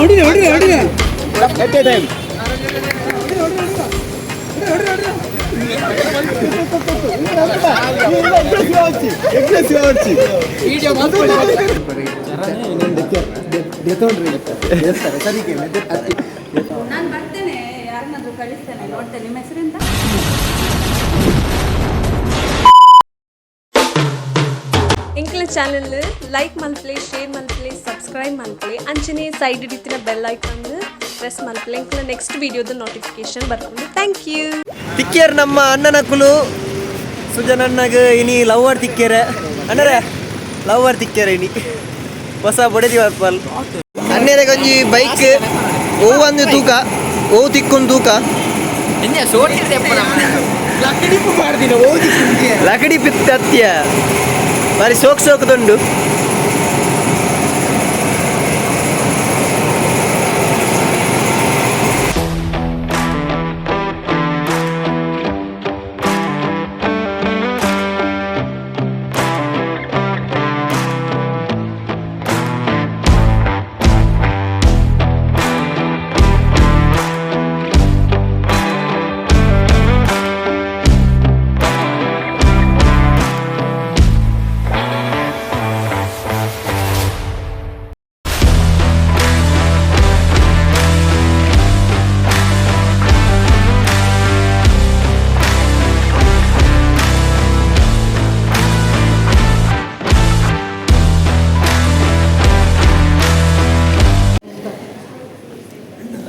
At a time. ನಾನು ಬರ್ತೇನೆ, ಯಾರನ್ನಾದ್ರೂ ಕಳಿಸ್ತೇನೆ, ನೋಡ್ತೇನೆ. ನಿಮ್ಮ ಹೆಸರೆಂತ? ಎಂಕಲ ಚಾನಲ್ ಲೈಕ್ ಮಲ್ಪಲೆ, ಶೇರ್ ಮಲ್ಪಲೆ, ಸಬ್ಸ್ಕ್ರೈಬ್ ಮಲ್ಪಲೆ. ಅಂಚನೆ ಸೈಡ್ ಇತ್ತಿನ ಬೆಲ್ ಐಕಾನ್ ಪ್ರೆಸ್ ಮಲ್ಪಲೆ. ಎಂಕಲ ನೆಕ್ಸ್ಟ್ ವಿಡಿಯೋದ ನೋಟಿಫಿಕೇಶನ್ ಬರ್ಕೊಂಡು. Thank you. ತಿಕ್ಕಿಯರ್ ನಮ್ಮ ಅಣ್ಣನಕ್ಕುಲು. ಸುಜನ್ ಅಣ್ಣಗ್ ಇನಿ ಲವರ್ ತಿಕ್ಕಿಯರೆ. ಅಣ್ಣರೇ, ಲವರ್ ತಿಕ್ಕಿಯರೆ ಇನಿ. ಹೊಸ ಬೊಡೆದಿ ವರ್ಪಲ್ ಅಣ್ಣರೆ. ಒಂಜಿ ಬೈಕ್ ಒಂದು ತೂಕ ಓ ತಿಕ್ಕೊಂದು ತೂಕ. ಲಕಡಿ ಪಿತ್ತ ಅತ್ಯ ಬಾರಿ ಸೋಕ್ ಸೋಕ್ದುಂಡು.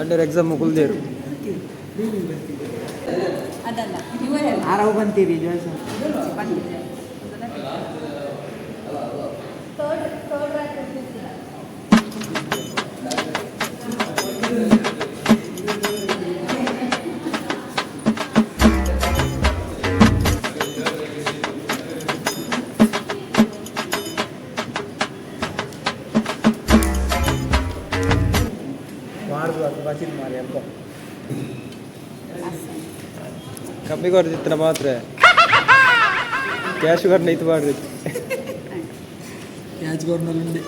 Under exam ಕುಲ್ದೇರು. ಅದಲ್ಲ, ಇವರೇ ಆರವ್ ಬಂತೀರಿ ಜೋಯ್ಸ. ಬಂದಿದೆ. Third third rack. ಕಮ್ಮಿ ಕೊಡ್ತಿತ್ರ ಮಾತ್ರ ಕ್ಯಾಶ್ ಕೊಡ್ನ ಇತ್ತು ಮಾಡ್ರಿ. ಕ್ಯಾಚ್ ಕಾರ್ನರ್ ಇನ್ನೇನು?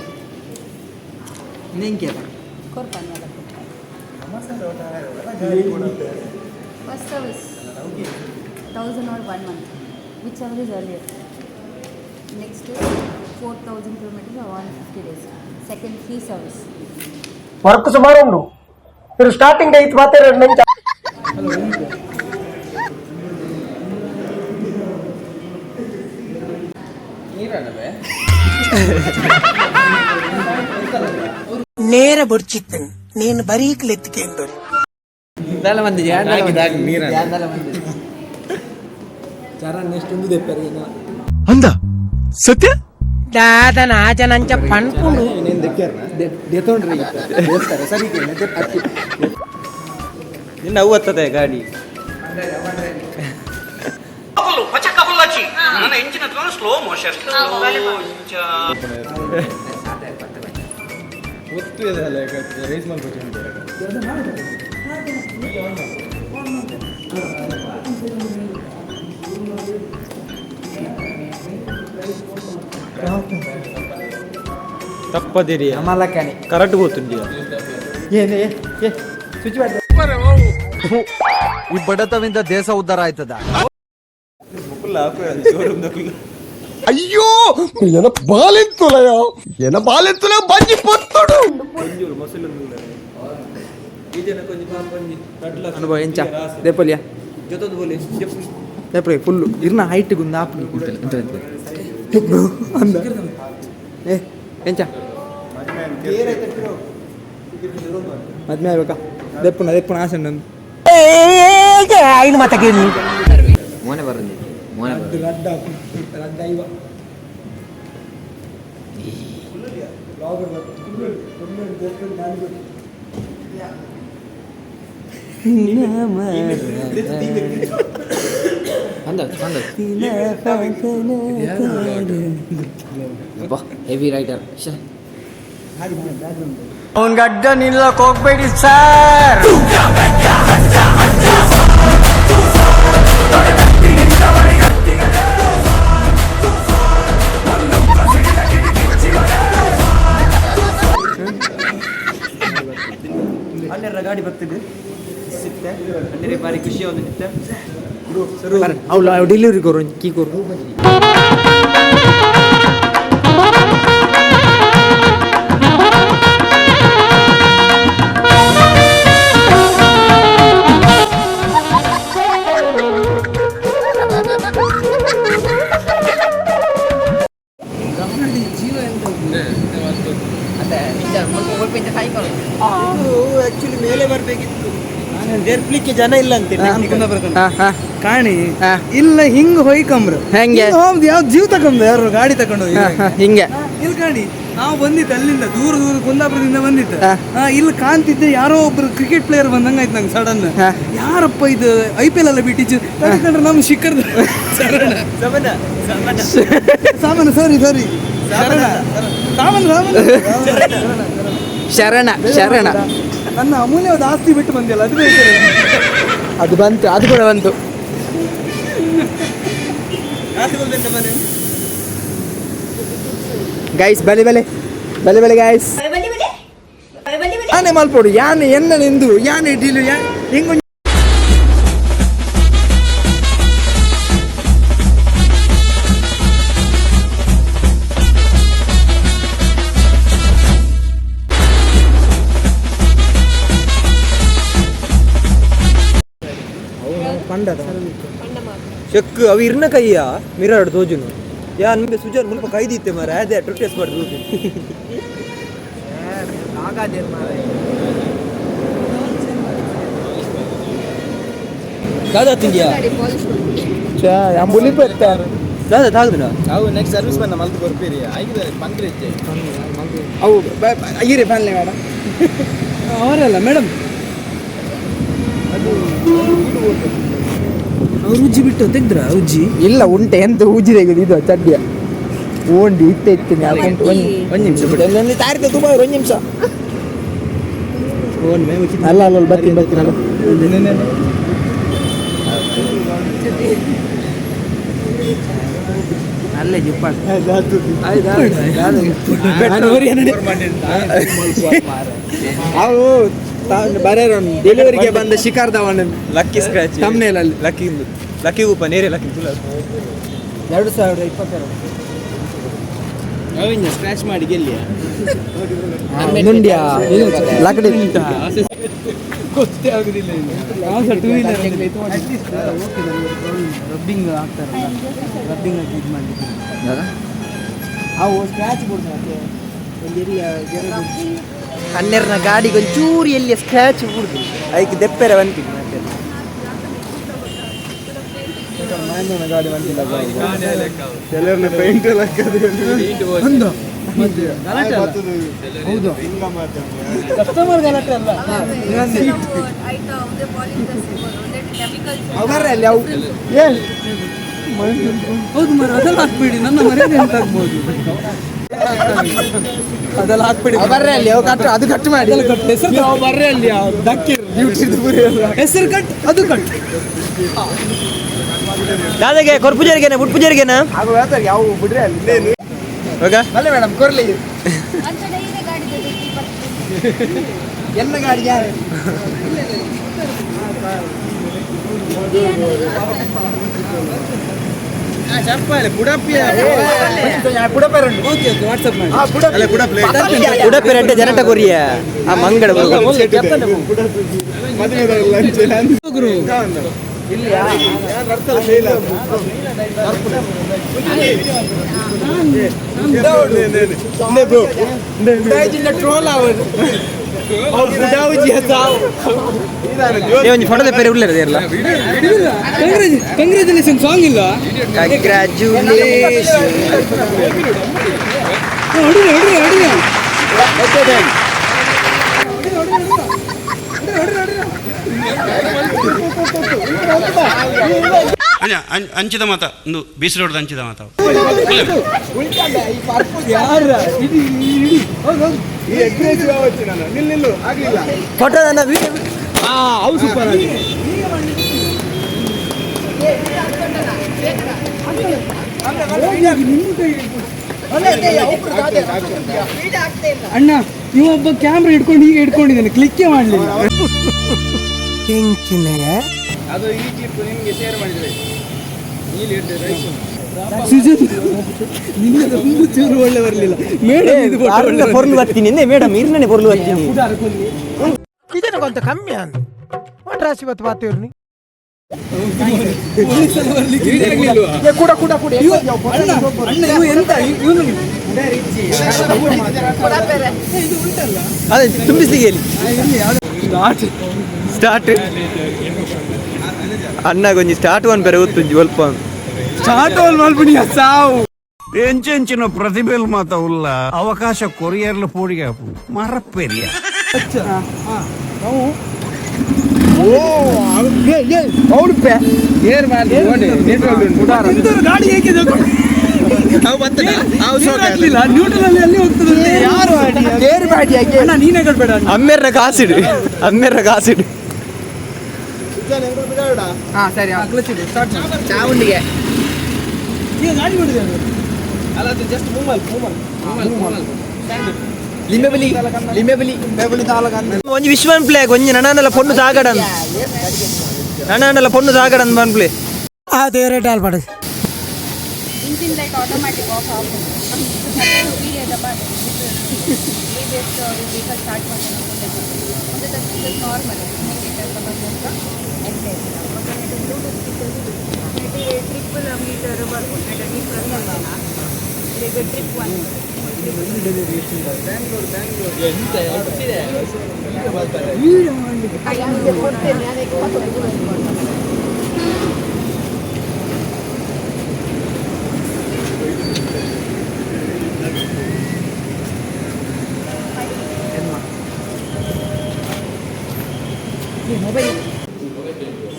ಕೊರ್ಪನ್. First service 1000 or one month, whichever is earlier. Next, 4000 kilometres or 150 days. Second, free service. Work ಸುಮಾರು ಉಂಡು. ಇರು ಸ್ಟಾರ್ಟಿಂಗ್ ಐತ್ ಮಾತಾಡ. ನೇರ ಬೊಡ್ಚಿತ್ತನ್ ನೀನು ಬರೀಕ್ಲೆತ್ತಿಕೆಂದು. ಚರಣ್ ನೆಕ್ಸ್ಟ್ ಒಂದು ದೆಪ್ಪರಿ. ಅಂದ ಸತ್ಯ. ದಾದನ ಆಜನಂಚ ಪನ್ಪುಂಡು. ನಿನ್ನ ಅವು ಹತ್ತದೆ ಗಾಡಿ. ಒತ್ತು ಇದೆ ಅಲ್ಲ, ರೈಸ್ ಮಾಡ್ಬೇಕು. ತಪ್ಪದಿರಿ. ಅಮಲಕನಿ. ಕರೆಕ್ಟ್ ಗೊತ್ತುಂಡಿಯ. ಏನೇ ಏ ಸ್ವಿಚ್ ಮಾಡಿ. ಈ ಬಡತವಿಂದ ದೇಶ ಉದ್ಧಾರ ಆಯ್ತದ? ಅಯ್ಯೋ, ಎನ ಬಾಲೆತ್ತುಲಯ, ಎನ ಬಾಲೆತ್ತುಲ ಬಂಜಿ ಪೊತ್ತಡು. ಅನುಭವ ಎಂಚ ದೇಪಲ್ಯ ದೇಪಲಿ ಫುಲ್ಲು ಇರ್ನ ಹೈಟ್ ಗುಂದ ಆಪು ಅಂದ. ಏ ಎಂಚ ಮದ್ಮೆ ಆಗ್ಬೇಕಾ? ದೆಪ್ಪುನ ದೆಪ್ಪುನ ಆಸೆ ಉಂಡು. ಐನು ಮತಕ್ಕೆ. ಮೋನೆ ಬರಂದಿ ಮೋನೆ. ರಡ್ಡ ರಡ್ಡ ಐವ. ಬಂದ ಬಂದ. Heavy rider. ಅವನ್ ಗಡ್ಡ ನಿಲ್ಲಕ್ ಹೋಗ್ಬೇಡಿ ಸರ್. ಅಣ್ಣರ ಗಾಡಿ ಬರ್ತಿದ್ದು ಸಿಕ್ತೆ ಅಣ್ಣರೇ ಬಾರಿ ಖುಷಿ ಒಂದು ನಿತ್ಯ. ಅವು ಡೆಲಿವರಿ ಕೊರು, ಕೀ ಕೊರು. ಆಕ್ಚುಲಿ ಮೇಲೆ ಬರಬೇಕಿತ್ತು, ದೇರ್ಪ್ಲಿಕ್ಕೆ ಜನ ಇಲ್ಲ ಅಂತೆ. ಕಾಣಿ ಇಲ್ಲ, ಹಿಂಗ್ ಹೊಯ್ಕಂಬ್ರು. ಹೆಂಗೆ? ಯಾವ ಜೀವ ತಕೊಂಬ, ಯಾರು ಗಾಡಿ ತಕೊಂಡು ಹೋಗಿ. ಹಿಂಗೆ. ಇಲ್ಲಿ ಕಾಣಿ, ನಾವು ಬಂದಿತ್ತು ಅಲ್ಲಿಂದ ದೂರ ದೂರ ಕುಂದಾಪುರದಿಂದ ಬಂದಿತ್ತು. ಇಲ್ಲಿ ಕಾಣ್ತಿದ್ದೆ ಯಾರೋ ಒಬ್ರು ಕ್ರಿಕೆಟ್ ಪ್ಲೇಯರ್ ಬಂದಂಗ ಆಯ್ತು ನಂಗೆ ಸಡನ್. ಯಾರಪ್ಪ ಇದು, ಐಪಿಎಲ್ ಅಲ್ಲ ಬಿಟ್ಟಿದ್ದು ತಡ್ಕೊಂಡ್ರೆ ನಮ್ಮ ಶಿಖರ್ ಶರಣ ಸಾಮಾನ್ಯ, ಸಾರಿ ಸಾರಿ, ಶರಣ ಸಾಮಾನ್ಯ ಸಾಮಾನ್ಯ. ಶರಣ ಶರಣ. ನನ್ನ ಅಮೂಲ್ಯವಾದ ಆಸ್ತಿ ಬಿಟ್ಟು ಬಂದಿಲ್ಲ, ಅದು ಬೇಜಾರು. ಅದು ಬಂತು, ಅದು ಕೂಡ ಬಂತು. ಗೈಸ್, ಬಲೆ ಬಲೆ ಬಲೆ ಬಲೆ ಗೈಸ್. ಯಾನೆ ಮಲ್ಪೋಡು, ಯಾನೆ ಎನ್ನ ನಿಂದು ಯಾನೆ ಡೀಲು ಹಿಂಗ. ಚೆಕ್ ಅವು ಇರ್ನ ಕೈಯ ಮಿರರ್ ತೋಜುನು. ಯಾ ನಿಮಗೆ ಸುಜನ್ ಮುಲ್ಪ ಕೈದಿತ್ತೆ ಮಾರ, ಅದೇ ಅಡ್ವರ್ಟೈಸ್ ಮಾಡಿ. ದಾದಾ ತಿಂಡಿಯಾ? ಅಂಬುಲಿ ಬರ್ತಾರೆ. ದಾದಾ ತಾಗುದಿನ. ಅವು ನೆಕ್ಸ್ಟ್ ಸರ್ವಿಸ್ ಬಂದ ಮಲ್ತು ಕೊರ್ಪೀರಿ ಆಗಿದೆ ಪಂಕ್ರೆ. ಅವು ಈರೆ ಫ್ಯಾನ್ಲೆ ಮೇಡಮ್. ಅವರಲ್ಲ ಮೇಡಮ್, ಅವ್ರು ಉಜ್ಜಿ ಬಿಟ್ಟು ತೆಗ್ದ್ರ ಉಜ್ಜಿ? ಇಲ್ಲ, ಉಂಟೆ ಎಂತ ಊಜಿ ತೆಗೆದು ಇದು ಚಡ್ಡಿಯ ಓಂಡಿ ಇತ್ತೆ ಇತ್ತೀನಿ ಉಂಟು. ಒಂದು ಒಂದು ನಿಮಿಷ ಬಿಡಿ, ಒಂದೊಂದು ತಾರಿತ ತುಂಬ, ಒಂದು ನಿಮಿಷ. ಅಲ್ಲ ಅಲ್ಲ ಅಲ್ಲ, ಬರ್ತೀನಿ ಬರ್ತೀನಿ ಅಲ್ಲ. ಅಲ್ಲೇ ಜಿಪ್ಪಾಡ. ಅವು ಬರೇ ಡೆಲಿವರಿಗೆ ಬಂದ ಶಿಕಾರ್ದವನ ಲಕ್ಕಿ ಸ್ಕ್ರಾಚ್ thumbnail ಅಲ್ಲಿ. ಲಕ್ಕಿ ಲಕ್ಕಿ ಉಪ ನೇರೆ ಲಕ್ಕಿ ತುಲ. 2022. ಸ್ಕ್ರಾಚ್ ಮಾಡಿ ಗೆಲ್ಲಿಯ. ನುಂಡ್ಯಾ ಲಕಡಿ. ಗೊತ್ತೇ ಆಗುದಿಲ್ಲ. ನಾವು ಸಹ ಟೂ ವೀಲರ್ ರಬ್ಬಿಂಗ್ ಹಾಕ್ತಾರಲ್ಲ, ರಬ್ಬಿಂಗ್ ಹಾಕಿ ಇದು ಮಾಡಲಿಕ್ಕೆ. ಅವು ಸ್ಕ್ರಾಚ್ ಕೊಡ್ತಾರೆ ಒಂದು ಎರಿಯ. ಹನ್ನೆರಡನ ಗಾಡಿಗೆ ಒಂಚೂರು ಎಲ್ಲಿ ಸ್ಕ್ರಾಚ್ ಬಿಡುದು, ಐಕ್ ದೆಪ್ಪೆರೆ ಬಂತಿದ್ದು ಮತ್ತೆ. ಗಾಡಿ ಬಂತಿಲ್ಲ, ಕೆಲವ್ರನ್ನ ಪೇಂಟ್ ಎಲ್ಲ. ಒಂದು ಹೌದು, ಕಸ್ಟಮರ್ ಗಲಾಟೆ ಅಲ್ಲ. ಆಯ್ತಾ, ಒಂದೇ ಪಾಲಿಶ್, ಒಂದೇ ಕೆಮಿಕಲ್ಸ್. ಅಲ್ಲಿ ಅವು ಏನು? ಹೌದು ಮರ, ಅದೆಲ್ಲ ಹಾಕ್ಬೇಡಿ, ನನ್ನ ಮರ್ಯಾದೆ ಅಂತ ಆಗ್ಬೋದು. ಅದೆಲ್ಲ ಹಾಕ್ಬೇಡಿ. ಬರ್ರೆ ಅಲ್ಲಿ ಅವು ಕಟ್ಟು, ಅದು ಕಟ್ ಮಾಡಿ. ಅದೆಲ್ಲ ಕಟ್, ಹೆಸರು ಕಟ್. ಬರ್ರೆ ಅಲ್ಲಿ ದಕ್ಕಿರ್ ಹೆಸರು ಕಟ್, ಅದು ಕಟ್. ದಾದಾಗೆ ಕೊರ್ಪುಜರಿಗೆನ ಬುಟ್ಪುಜರಿಗೆನ? ಅದು ಹೇಳ್ತಾರೆ ಯಾವ ಬಿಡ್ರಿ ಅಲ್ಲಿ. ಹೋಗ. ಅಲ್ಲ ಮೇಡಮ್, ಕೊರ್ಲಿ. ಅಂಚನೆ ಇದೆ ಗಾಡಿ. ಎಲ್ಲ ಗಾಡಿ ಯಾರು? ಓಕೆ ಓಕೆ, ವಾಟ್ಸಪ್ ಮಾಡಿ. ಉಡಪೆರಡ್ಡೆ ಜನಟ ಕೊರಿಯ ಆ ಮಂಗಡ. ಗುರು. ಟ್ರೋಲ್ ಅವರು. ಒಂಜಿ ಫೋಟೋ ಪೆರೆ ಉಳ್ಳೇರ ದೇರ್ಲ. ಕಂಗ್ರ್ಯಾಚುಲೇಷನ್ ಸಾಂಗ್ ಇಲ್ಲ? ಕಂಗ್ರ್ಯಾಚುಲೇಷನ್. ಹೊಡಿರಿ ಹೊಡಿರಿ ಹೊಡಿರಿ. ಅಂಚಿದ ಮಾತ ಒಂದು ಬೀಸ್ ರೋಡ್ ಅಂಚಿದ ಮಾತ. ಯಾರ ಇಡಿ ಇಡಿ, ಹೌದು ಹೌದು. ಈ ಅಗ್ರೆಸಿವ್ ಆವತ್ತು ನಾನು ನಿಲ್ಲು ನಿಲ್ಲು ಆಗ್ಲಿಲ್ಲ. ಫೋಟೋ ನನ್ನ ವಿಡಿಯೋ. ಅವು ಸೂಪರ್ ಆಗಿ. ನಿಮ್ಮ ಕೈ. ಅಣ್ಣ, ಇವೊಬ್ಬ ಕ್ಯಾಮ್ರಾ ಹಿಡ್ಕೊಂಡು ಹೀಗೆ ಹಿಡ್ಕೊಂಡಿದ್ದಾನೆ, ಕ್ಲಿಕ್ಕೇ ಮಾಡಲಿಲ್ಲ. ಅದು ಈ ಕ್ಲಿಪ್ ನಿಮಗೆ ಶೇರ್ ಮಾಡಿದ್ರೆ. ಸುಜನ್, ನಿನ್ನದು ಒಂದು ಚೂರು ಒಳ್ಳೆ ಬರಲಿಲ್ಲ ಮೇಡಮ್. ಇದು photo ಒಳ್ಳೆ ಪೊರ್ಲು ಬರ್ತೀನಿ ಮೇಡಮ್, ಇರ್ನೇ ಪೊರ್ಲು ಬರ್ತೀನಿ. ಇದನ್ನೊಂತ ಕಮ್ಮಿ ಅಂದ ರಾಶಿ ಬತ್ತು ಬಾತಿರ್ನಿ. ಪೊಲೀಸೆಲ್ಲ ಬರ್ಲಿಕ್ಕೆ ಕೂಡ ಕೂಡ ಕೂಡ. ಅಣ್ಣ ಅಣ್ಣ, ಇವ ಎಂತ ಇವನು? ಅದೇ ತುಂಬಿಸ್ಲಿಕ್ಕೆ ಹೇಳಿ. ಸ್ಟಾರ್ಟ್. ಸ್ಟಾರ್ಟ್ ಅಣ್ಣ, ಕೊಂಚ ಸ್ಟಾರ್ಟ್ ಒನ್ ಪೆರೆ ಗೊತ್ತುಂಜಿ ಒಲ್ಪ. ಸ್ಟಾರ್ಟ್ ಆಲ್ ಮಲ್ಪುಣಿ ಸಾವು. ಎಂಚೆಂಚಿನ ಪ್ರತಿಭೆಲ್ ಮಾತ ಉಲ್ಲ, ಅವಕಾಶ ಕೊರಿಯರ್ಲ ಪೋಡಿಗೆ ಮರಪ್ಪೆರಿಯ. ಇಂಥವ್ರು ಗಾಡಿ ಏಕೆ ಆಗ್ಲಿಲ್ಲ? ನ್ಯೂಟ್ರಲ್ ಅಲ್ಲಿ ಅಲ್ಲಿ ಹೋಗ್ತದೆ ಯಾರು? ಅಣ್ಣ, ನೀನೇ ಕಟ್ಬೇಡ ಅಣ್ಣ. ಅಮ್ಮೆರ್ನ ಕಾಸಿಡು, ಅಮ್ಮೆರ್ನ ಕಾಸಿಡು. ಹಾ ಸರಿ. ಕ್ಲಚ್ ಇದೆ, ಸ್ಟಾರ್ಟ್. ಚಾವುಂಡಿಗೆ. ಈಗ ಗಾಡಿ ಬಿಡಿದೆ ಅದು. ಅಲ್ಲ, ಅದು ಜಸ್ಟ್ ಮೂವ್ ಮೂವ್. ಲಿಂಬೆಬಲಿ ಲಿಂಬೆಬಲಿ ಒಂಜಿ ವಿಶ್ವನ್ ಪ್ಲೇ, ಒಂಜಿ ನನಾನಲ್ಲ ಪೊಣ್ಣು ಸಾಗಡನ್, ನನಾನಲ್ಲ ಪೊಣ್ಣು ಸಾಗಡನ್ ಬನ್ ಪ್ಲೇ. ಅದೇ ರೇಟ್ ಆಲ್ಪಡು. ಇಂಜಿನ್ ಲೈಟ್ ಆಟೋಮ್ಯಾಟಿಕ್ ಆಫ್ ಆಗುದು. ಎಬಿಎಸ್ ವೆಹಿಕಲ್ ಸ್ಟಾರ್ಟ್ ಮಾಡ್ಕೊಂಡು ನಾರ್ಮಲ್ ಬ್ಲೂಟೂತ್ ಟ್ರಿಪ್ಪಲ್ ಮೀಟರ್ ಬರ್ಬೋದು. ಈಗ ಟ್ರಿಪ್ ಒನ್.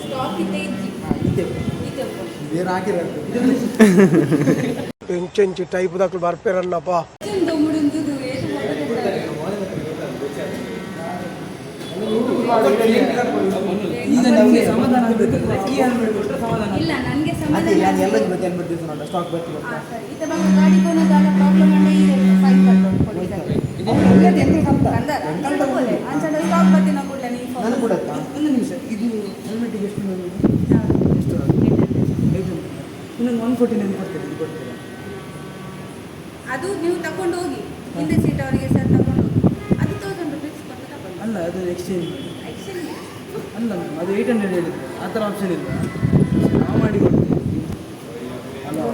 ಸ್ಟಾಕ್ ಇದ್ದೇ ಇಜ್ಜಿ ಇತ್ತೆ. ಎಂಚೆಂಚಿ ಟೈಪ್ ದಾಕಲು ಬರ್ಪೇರನ್ನಪ್ಪ. ಮುಡಿಂದು. ಈಗ ನಮಗೆ ಸಮಾಧಾನ ಆಗ್ಬೇಕಂದ್ರೆ ಈ ಹೆಲ್ಮೆಟ್ ಕೊಟ್ಟರೆ ಸಮಾಧಾನ. ಇಲ್ಲ, ನನಗೆ ಸಮಾಧಾನ. ಸ್ಟಾಕ್ ಬರ್ತೀವಿ. ಹಾ, ಸರಿ. ಈತ ಬಂದು ಗಾಡಿ ಕೊನದಾಲ ಪ್ರಾಬ್ಲಮ್ ಅಂಡ ಈ ಫೈನ್ ಕಟ್ಟೋದು ಪೊಲೀಸ್ ಅಂಚಂಡ ಸ್ಟಾಕ್ ಬರ್ತೀನ ಕೂಡಲೇ ನೀವು. ಒಂದು ನಿಮಿಷ, ಇದು ಹೆಲ್ಮೆಟಿಗೆ ಎಷ್ಟು ಬಂದಿದೆ? ಎಷ್ಟು? 800. ಇನ್ನೊಂದು 149 ಕೊಡ್ತೀರಾ? ಇದು ಕೊಡ್ತೀರಾ? ಅದು ನೀವು ತಕೊಂಡು ಹೋಗಿ, ಹಿಂದೆ ಸೀಟ್ ಅವರಿಗೆ ಸರ್ ತಕೊಂಡು ಹೋಗಿ. ಅದು 1000 ರುಪೀಸ್ ಕೊಟ್ಟು ತಗೊಂಡು. ಅಲ್ಲ, ಅದು ಎಕ್ಸ್ಚೇಂಜ್ ಮಾಡಿ. ಎಕ್ಸ್ಚೇಂಜ್. ಅಲ್ಲ ಮ್ಯಾಮ್, ಅದು 800 ಹೇಳಿದ್ರು. ಆ ಥರ ಆಪ್ಷನ್ ಇಲ್ಲ, ನಾವು ಮಾಡಿ ಕೊಡ್ತೀವಿ.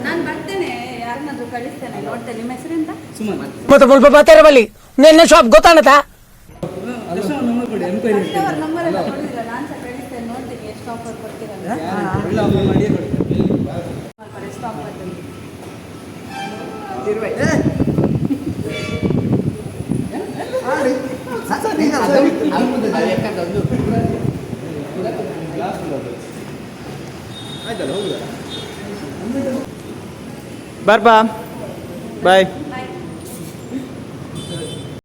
ನಾನು ಬರ್ತೇನೆ, ಯಾರನ್ನಾದ್ರೂ ಕಳಿಸ್ತೇನೆ, ನೋಡ್ತೇನೆ. ನಿಮ್ಮ ಹೆಸರೆಂತ? ಸುಮ್ಮನೆ. ಮತ್ತೆ ಮುಲ್ಪ ಬಾತಾರ ಬಲ್ಲಿ ನಿನ್ನೆ ಶಾಪ್ ಗೊತ್ತಾಣತಾ. ಕಸ್ಟಮರ್ ನಂಬರ್ ಕೊಡಿ, ಎನ್ಕ್ವೈರಿ. ಕಸ್ಟಮರ್ ನಂಬರ್ ಎಲ್ಲ ಕೊಡುದಿಲ್ಲ. ನಾನು ಸಹ ಕಳಿಸ್ತೇನೆ, ನೋಡ್ತೀನಿ ಎಷ್ಟು ಆಫರ್ ಕೊಡ್ತೀರ ಅಂತ. ಒಳ್ಳೆ ಆಫರ್ ಮಾಡಿಯೇ ಕೊಡಿ. ಮಾಡ್ತಾರೆ ಸ್ಟಾಕ್ ಬರ್ತದೆ. ಬರ್ಬಾ, ಬಾಯ್.